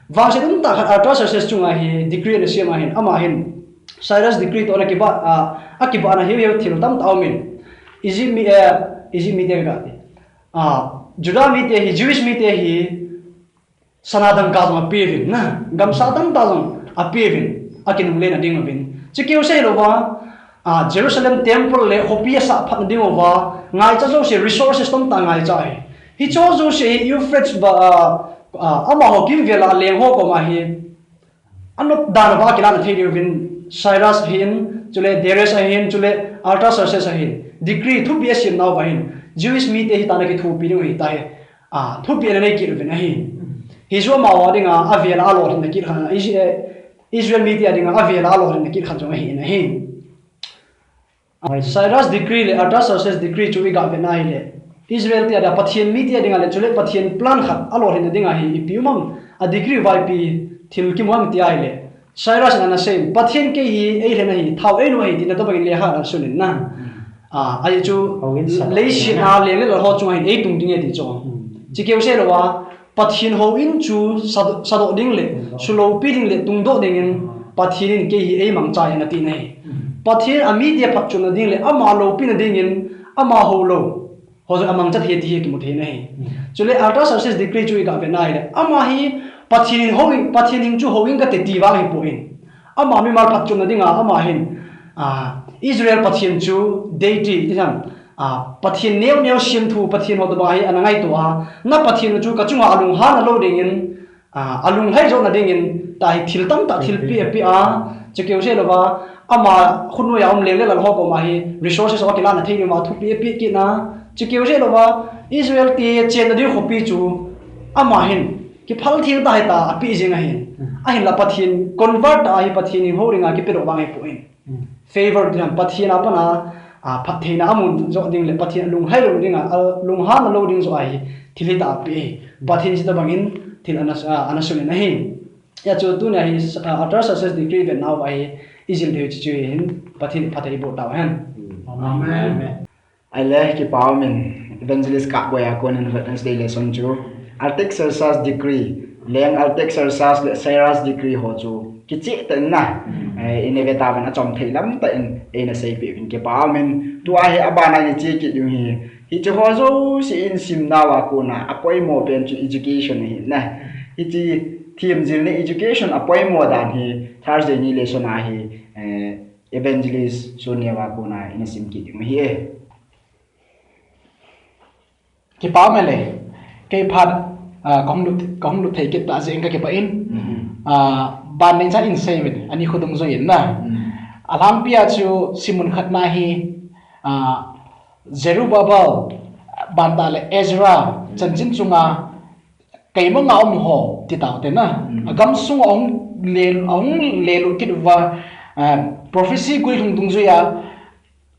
Vangset umtah khat Artaxerxes chunga hi decree ana sem ahin, ama hin Cyrus decree toh ana kibah, ah, akibahna hiuhiu thil tamtah aum in. Egypt mi, eh, Egypt mite kati. Ah, Judah mite hi, Jewish mite hi, sana dangka jong apeuvin, na, gamsa tamtah jong apeuvin, akinungle na ding uvin. Chukeu seilouva, ah, Jerusalem temple le khopi asah phatna ding uva, ngaicha jouse resources tamtah ngaicha ahi. Hicheho jouse hi Euphrates ba, ah, ah, amaho kimvel a leng ho koma hi, anop dan uva kilahna thei diuvin Cyrus ahin, chule Darius ahin, chule Artaxerxes ahin, decree thupeh asem nauva hin, Jewish mite hi tana kithopi diu ahi tia hi, ah, thupeh ana nei kit uvin ahi. Hichu amaho dinga avel a alolhinna kit khat, Is-, eh, Israel mite a dinga avel a alolhinna kit khat jong ahi in ahi. Cyrus decree le Artaxerxes decree chu iga vet na ahile, Israel te a dinga, Pathen mite a dinga le, chule Pathen plan khat alolhinna dinga hi ipi um ham, a decree uva ipi thil kimu ham iti ahile, Cyrus in ana sei, Pathen kei hi eilhen ahi, thao einu ahi, tina tobang in lekha ana sun in na. Hmm. Ah, ahi chu, houin sa leiset a leng le lal ho chunga hin eitung ding e ti chu. Hmm. Chukeu seilouva, Pathen houin chu sa-, sadoh ding le, suloupi ding le, tungdoh dingin, Pathen in kei hi eimangcha e ana ti in ahi. Pathen amite phatchomna ding le, ama loupina dingin, ama houlou ho jong amangcha thei ti hi kimu thei in ahi. Chule Artaxerxes decree chu iga vet na ahile, ama hi Pathen in hou, Pathen hing chu houin kati ti vang ahipoi. Ama mimal phatchomna dinga, ama hin, ah, Israel Pathen chu deity, ti ham, ah, Pathen neo neo semthu Pathen ho tobang hi ana ngaito a, na Pathen u chu kachunga alunghan lou dingin, ah, alunglhai jouna dingin, tia hi thil tamtah thilpeh apeh a, chukeu seilouva, ama khut noiya um leng le lal ho koma hi resources ho akilahna thei diu ma thupeh apeh kit na, chukeu seilouva, Israel te chenna diu khopi chu, ama hin, kiphal theng tah hi tia apeh jing ahin. Hmm. Ahinla Pathen convert tah a hi Pathen hing hou dinga kipedoh vang ahipoi. Hmm. Favor ti ham, Pathen a pat a, a, phattheina amu jo ding le Pathen alunglhai lou ding a, alunghan lou ding jo ahi, thil hita ape. Pathen hitabang in thil ana, a, ana sun in ahi. Hijeh chun tunia hi, a, Artaxerxes decree vet nauva hi, ijil thei u chu chu hin, Pathen phatthei iboh tau hen. Amen. Ahile, kipa umin, Evangelist Kahboi a konin Wednesday lesson chu, Artaxerxes decree, Leng Artaxerxes le Cyrus decree ho chu, kicheh tah in na, eh, ina ve tauvin achom thei lam tah in, eina seipeh uvin kipa umin, tua hi abana ina che kit ding hi, hiche ho jouse ihin sim nauva kona, apoimo pen chu education ahi na. Hiche themjilna education apoimo dan hi, Thursday ni lesson a hi, eh, Evangelist Sonia va kona ina sim kit ding ahi e. Kipa ume le, kei phat, ah, kahung lut, kahung lut thei kit tah jeh in kakipah in, ah, ban nei chan in sei uvin, ani khu dungjui in na. Alhangpi a chu simun khat na hi, ah, Zerubbabel, bantah le Ezra, chanchin chunga, keima nga um ho, ti tau te na. Agam sung ahung le, ahung le lut kit uva, ah, prophecy guilhung dungjui a,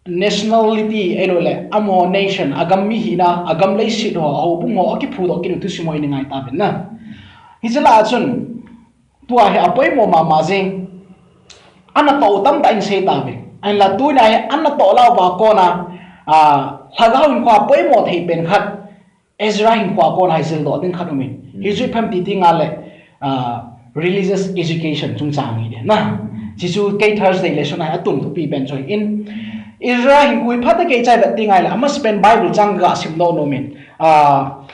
nationality, ahilou le, amaho nation, agam mi hina, agam leiset ho, ahoubung ho, akiphudoh kit u thusim ho ina ngai tauvin na. Hiche lah a chun, tua hi apoimo mama jing, ana toh u tamtah in sei tauvin. Ahinla tunia hi ana toh lauva kona, ah, lhagao hinkho a poimo thei pen khat, Ezra hinkho a kona hi jildoh ding khat umin. Hichu ipi ham ti tinga le, ah, religious education chungchang hi de na. Hichu kei Thursday lesson a hi atum thupi pen chu ahin. Ezra hinkho hi phatah a kei chai vet tinga le, amasapen Bible chang ga sim nom in. Ah,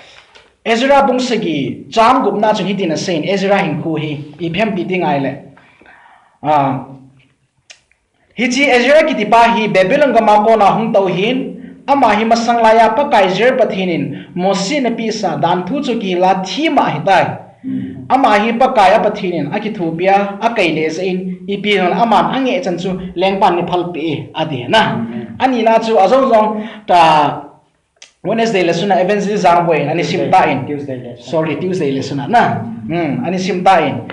Ezra bung sagi chang gupna chun hitin aseiyin, Ezra hinkho hi, ipi ham ti tinga le. Ah, Hiche Ezra kitipa hi Babylon gam a kona hung tou ahin, ama hi masang laiya Pakai Israel Pathen in Mose in apehsa danthu chu kihil a them ahitai. Ama hi Pakai a Pathen in akithopi a, akei le jeh in, ipi jong le aman angeh chan chu lengpan eiphalpeh e, ati na. Anina chu ajou jong ta Wednesday lesson a Evangelist Jangboi in ana sim tan. Tuesday lesson. Sorry, Tuesday lesson a na. Hmm, ana sim tan.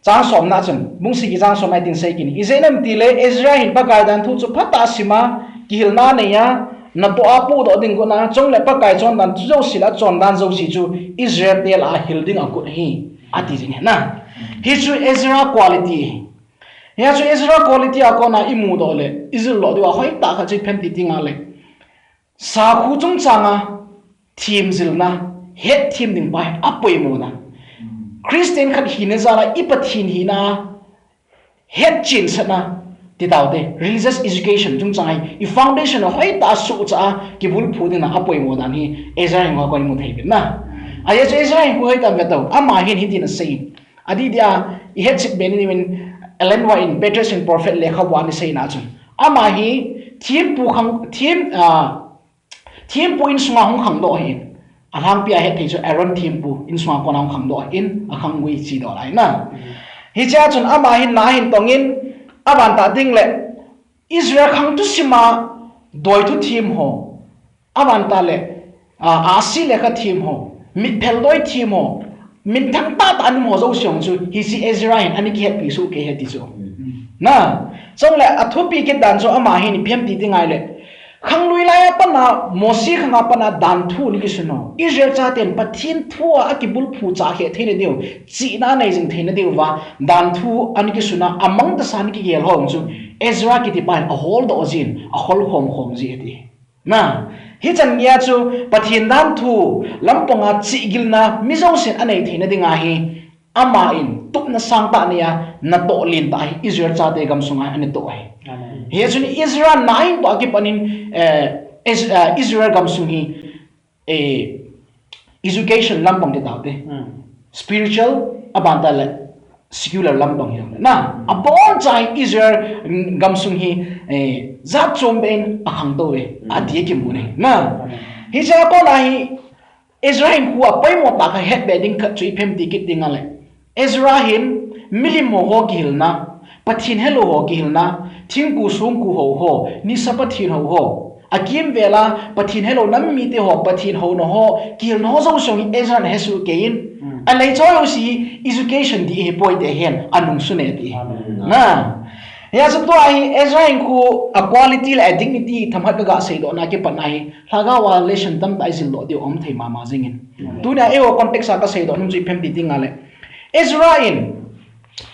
Chang somna chun, bung sagi chang somna hitin asei kit in. Ijeh inem itile, Ezra hin Pakai danthu chu phatah a asim a, kihilna anei a, natoh a apohdoh ding agot a, chule Pakai chondan chu jouse le achondan jouse chu Israel te lah a hil ding agot ahi, ati jing ahi na. Hichu Ezra quality ahi. Hichu Ezra quality a kona imudoh le, ijil lou diu a hoitah khat chu ipi ham ti tinga le. Sakhu chungchanga themjilna, hetthem ding pa hi apoimo na. Christian khat hina jal a i Pathen hina hetchensahna ti taute, religious education chungchang hi i foundation a hoitah a suhchah a kibulphu ding a apoimo dan hi Ezra hinkho a kon imu thei uvin na. Ajeh chu Ezra hinkho hoitah in ve tau, ama hin hitin aseiyin. Adih dih a, i hetchet be ni diuvin Ellen White in Patriarchs and Prophets lekhabu a ana seina chun. Ama hi thempu khang, them, ah, Thempu insunga hung khangdoh ahin. Alhangpi a hetthei chu Aaron thempu insunga kona hung khangdoh ahin, akhang gui chedoh lai na. Hichea chun ama hin na ahin tongin, aban tah ding le Israel khang thusim a doithu them ho, aban tah le, a, ahsi lekha them ho, mitphel doi them ho, minthang tahtah ana um ho jouse jong chu, hiche Ezra hin ana kihetpi soh kei ahi ti chu. Na, chule athupi kit dan chu ama hin ipi ham ti tinga le, Khanglui lai a pat a, Mose khang a pat a danthu ana kisun ho, Israel chaten Pathen thu a akibulphu chah kheh theina diu, chihna anei jing theina diuva, danthu ana kisun a, amang tahsa ana kigel ho chu, Ezra kitipa hin aholdoh jin, aholkhom khom ji ati. Na, hichan geiya chu Pathen danthu lampang a chihgilna mi jousen anei theina dinga hi, Ama in tupna sangtah neiya, natoh lentah hi Israel chate gamsunga ana toh ahi. Amen. Hichun Ezra na in toh akipan in, eh, Is-, eh, Israel gamsung hi, eh, education lampang ti taute. Hmm. Spiritual, aban tah le secular lampang hi. Na, aboncha hi Israel gamsung hi, eh, jat chom beh in akhangtou e, hmm, ati akimu e. Na, amen, hichea kona hi, Ezra hinkho a poimo tah khat hetbe ding khat chu ipi ham ti kit ding a le. Ezra hin milim ho ho kihilna, Pathen helou ho kihilna, thingku songku hou ho, nisa pathen hou ho, akimvel a Pathen helou nam mite ho, Pathen houna ho, kihilna ho jouse hi Ezra in ahesoh keiyin. Hmm. Alei choi jouse hi education dih ahipoi ti ahin, anungsun e ti. Amen. Na. Hijeh chun tua hi Ezra in khu a quality le a dignity themkhat kaga seidoh na kipatna hi, lhagao a lesson tamtah ijil doh diu aum thei mama jingin. Tunia eiho context a kaseidoh nom chu ipi ham ti ding ahile, Ezra in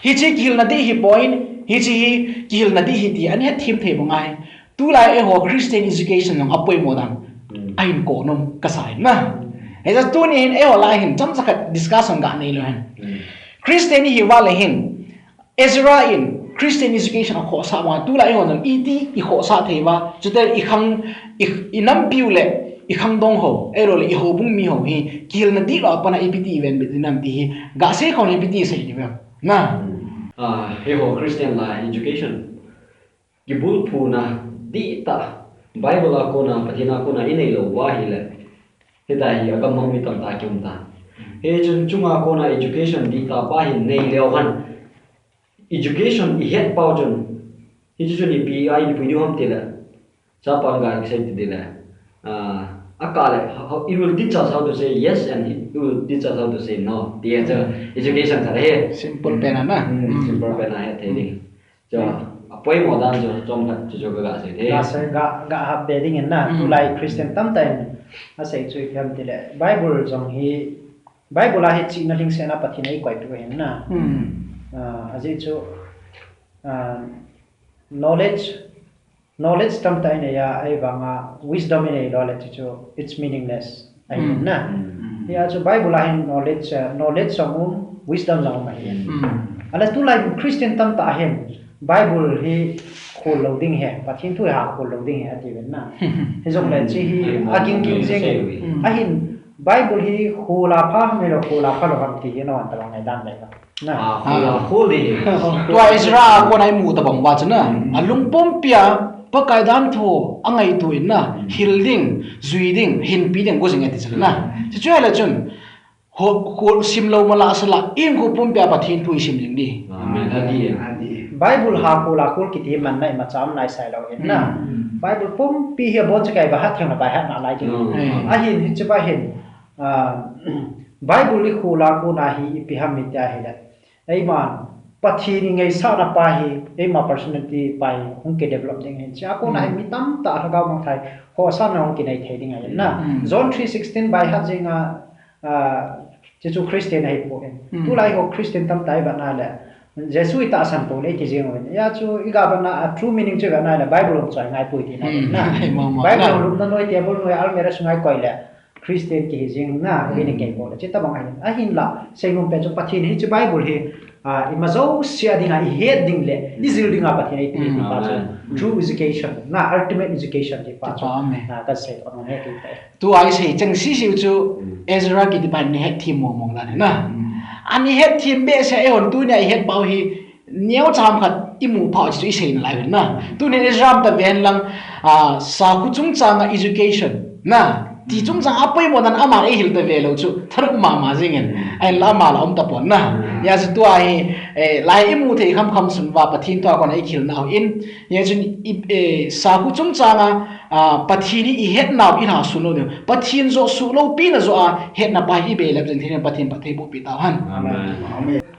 hiche kihilna dih hi point, hiche hi kihilna dih hi ti ahin hetthem thei banga hi. Tulai eiho Christian education jong apoimo dan ahin koh nom kasa in na. Hijeh chun tuni hin eiho lai hin chomcha khat discussion ganei leu hen. Christian ihiuva le hin, Ezra in Christian education akhohsah uva, tulai eiho jong iti ikhohsah thei uva, chuteng ikhang, i, inampiu le ikhangdong ho, ahilouleh ihoubung mi ho hi kihilna dihlou a pat a ipi ti ivenbit ding ham ti hi gasei khom in ipi ti sei diu ham. Na. Eiho Christian lai education kibulphuna dihtah, Bible a kona, Pathen a kona inei lou uva ahile, hitia hi agamang mi tamtah kium tan. Hichun chunga kona education dihtah pa hin nei leu hen, education ihet pau chun, hiche chun ipi a ipui diu ham tile, chapa ga kisei ti tile, akah le, how, it will teach us how to say yes and it will teach us how to say no. Ti chu education khat ahi. Simple pen a na. Simple pen a het thei ding. Chu, apoimo dan chu chomkhat chu chu kaga sei thei. Ga sei, ga, ga hap be ding in na, tulai Christian tamtah in asei chu ipi ham tile, Bible jong hi, Bible a hi chihna lhingsetna Pathen in eikoipeh u ahin na. Ajeh chu, knowledge, knowledge tamtah inei a, ahivanga wisdom inei lou le chu chu it's meaningless ahin na. Hijeh chun Bible a hin knowledge, knowledge jong um, wisdom jong um ahi. Ahile tulai Christian tamtah hin Bible hi khol lou ding ahi, Pathen thu hi khol lou ding ahi atiuvin na. Hijongle chu hi aging ging jeng in. Ahin Bible hi khol a pha ham ahilou khol a phalou ham ti hi navan tabang ngaidan le. Tua Ezra a kona imu tabang uva chu na, alungpumpi a Pakai danthu angaito in na, hil ding, jui ding, hinpi ding go jing ati chu na. Chuchu ahile chun, khol sim lou malasa la, hinkho pumpi a Pathen thu isim jing ding. Bible ha khol a khol kiti hi manna imacha um naisai lou hin na. Bible pumpi hi abon chu kei by heart theng le by heart nalai ding. Ahin hiche pa hin, Bible hi khol a kona hi ipi ham iti ahile, eima Pathen ingaisahna pa hi, eima personality pa hi hung kidevelop ding ahin. Chua kona hi mi tamtah lhagao mangthah khohsahna hung kinei thei ding ahin na. John three sixteen by heart jeng a, chuchu Christian ahipoi. Tulai ho Christian tamtah ivet na le, Jesu itahsan pou le iti jeng uvin. Hijeh chun iga vetna a true meaning chu ivet na le Bible hung choi ngai poi tina ahin na. Bible hung lupna noi, table noi, almirah sunga ikoi le Christian kihi jeng na, meaning kei pou le. Chutabang ahin, ahinla, seinom pen chu Pathen hiche Bible hi, ima jouse a dinga ihet ding le ijil dinga Pathen eipeh pa chu true education na, ultimate education ti pa chu kasei nom e kei te. Tua isei cheng sese u chu Ezra kiti pa hin ahetthem mong mong dan ahi na. Ana hetthem behseh a eihon tunia ihet pau hi neocha ham khat imu pau chu isei nalai uvin na. Tunin Ezra mite ven lang, sakhu chungchanga education na, ti chungchang apoimo dan aman eihil ta ve lou chu thanop mama jeng in, ahinla ama la um tapon na. Hijeh chun tua hi, lai imu thei khamkham sung uva Pathen thu a kona ikihilnau hin, hijeh chun sakhu chungchanga Pathen hi ihetnau ilhasun lou ding, Pathen joh suh loupina joh a hetna pa hi ibelap jing thei ding Pathen phattheiboh peh tauhen.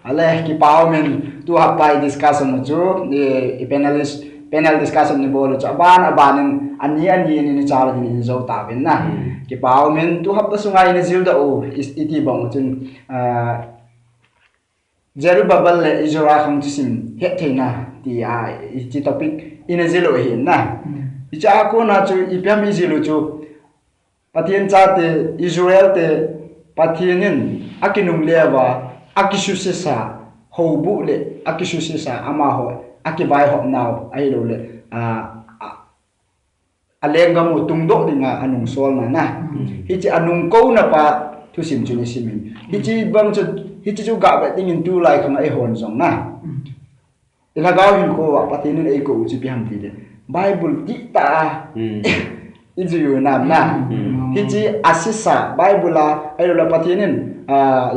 Ale, kipa umin, tu hapta i discussion u chu, i panelist, panel discussion ibol u chu aban aban in, ani ani in ichal in ijou tauvin na. Kipa umin, tu hapta sunga ina jildoh u iti bang u chun, Zerubbabel le Ezra khang thusim hettheina tia hiche topic ina jil u ahi na. Hiche a kona chu ipi ham ijil u chu, Pathen chate, Israel te, Pathen in akinungle uva, akisuse sa, houbuh le akisuse sa, amaho akivaihop nau ahiloule, alenggam u tungdoh dinga anungsolna na. Hiche anungkouna pa thusim chu isim in, hiche bang chu, hiche chu gah vet dingin tulai khang a eihon jong na, ilhagao hinkho a Pathen in eikou u chu ipi ham tile, Bible dihtah a ijui u nam na. Hiche asesa Bible a ahiloule Pathen in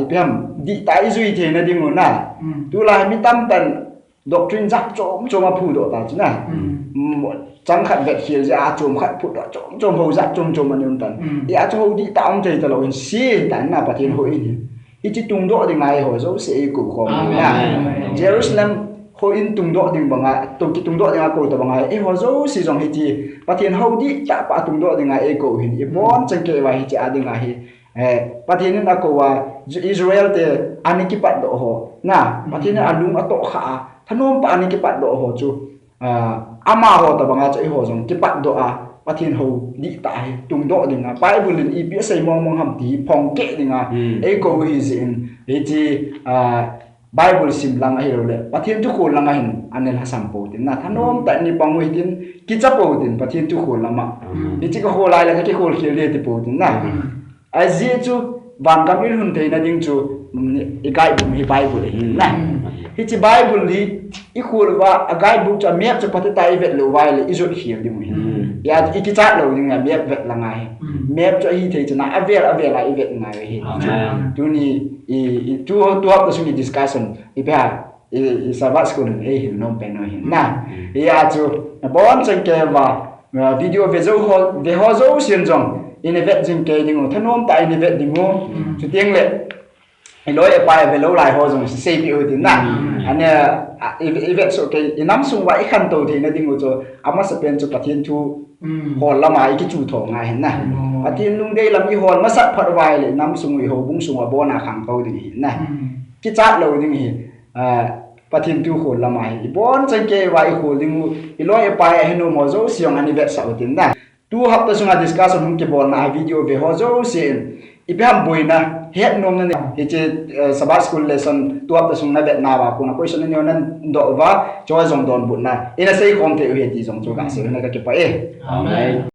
ipi ham dihtah a ijui theina dingu na. Tulai mi tamtah in doctrine jat chom chom aphudoh ta chu na. Chang khat vetkhel jeh a chom khat phutdoh chom chom, hou jat chom chom ana um tan. Hia chu hou dihtah um thei talou in, se tan na Pathen hou in hi. Hiche tungdoh dinga eiho jouse eikou khom na. Jerusalem Houin tungdoh ding banga, tung kitungdoh dinga kou tabanga, eiho jouse jong hiche Pathen hou dihtah pa tungdoh dinga eikou hin, ibon chan kei uva hiche a dinga hi, eh, Pathen in akou a, Israel te ana kipatdoh ho, na, Pathen in alung atoh kha a, thanom tah a ana kipatdoh ho chu, ah, amaho tabanga chu eiho jong kipatdoh a, Pathen hou dihtah hi tungdoh dinga, Bible in ipi asei mong mong ham ti phong keh dinga, eikou hi jeh in, hiche, ah, Bible sim lang ahilouleh, Pathen thu khol langa hin ana lhasam pou tin na, thanom tah in ipang u hitin, kicha pou tin, Pathen thu khol lama. Hiche kakhol lai le kakikhol khel ding ti pou tin na. Ajeh chu, vangam ilhun theina ding chu, mm, i guidebook hi Bible ahi na. Hiche Bible hi, ikhol uva, a guidebook chu a map chu phatah a ivet lou uva le, ijot khel ding u ahi. Hia, ikichat lou ding a map vet langa hi. Map chu ahithei chana, avel, avel a ivet ngai u ahi. Tuni, i, i, tu, tu hapta sung i discussion, ipi ham, i, i Sabbath school in eihil nom pen u ahi na. Hia chu, nabon chan kei uva, uh, video ve jou ho, ve ho jousen jong, ina vet jing kei ding u, thanom tah a ina vet ding u. Chuteng le, iloi ipai ve lou lai ho jong seipeh u tin na. Ana, a, i, ivet soh kei, inam sung uva ikhantou theina ding u chu, amasapen chu Pathen thu hol lama ikichu thou ngai hin na. Pathen lungdei lam ihol masat phat uva le, inam sung u, ihoubung sung u abona khangtou ding ahi na. Kichat lou ding ahi. Ah, Pathen thu khol lama hi, ibon chan kei uva ikhol ding u, iloi ipai ahinom ho jouse jong ana vetsah u tin na. Tu hapta sunga discussion hung kibolna a video ve ho jousen, ipi ham boina, hetnomna nei, hiche, eh, Sabbath school lesson tu hapta sung navetna uva kona question nanei u nadoh uva, chu jong donbutna ina seikhom thei u ahi ti jong chu kasei u ahi, kakipah e. Amen.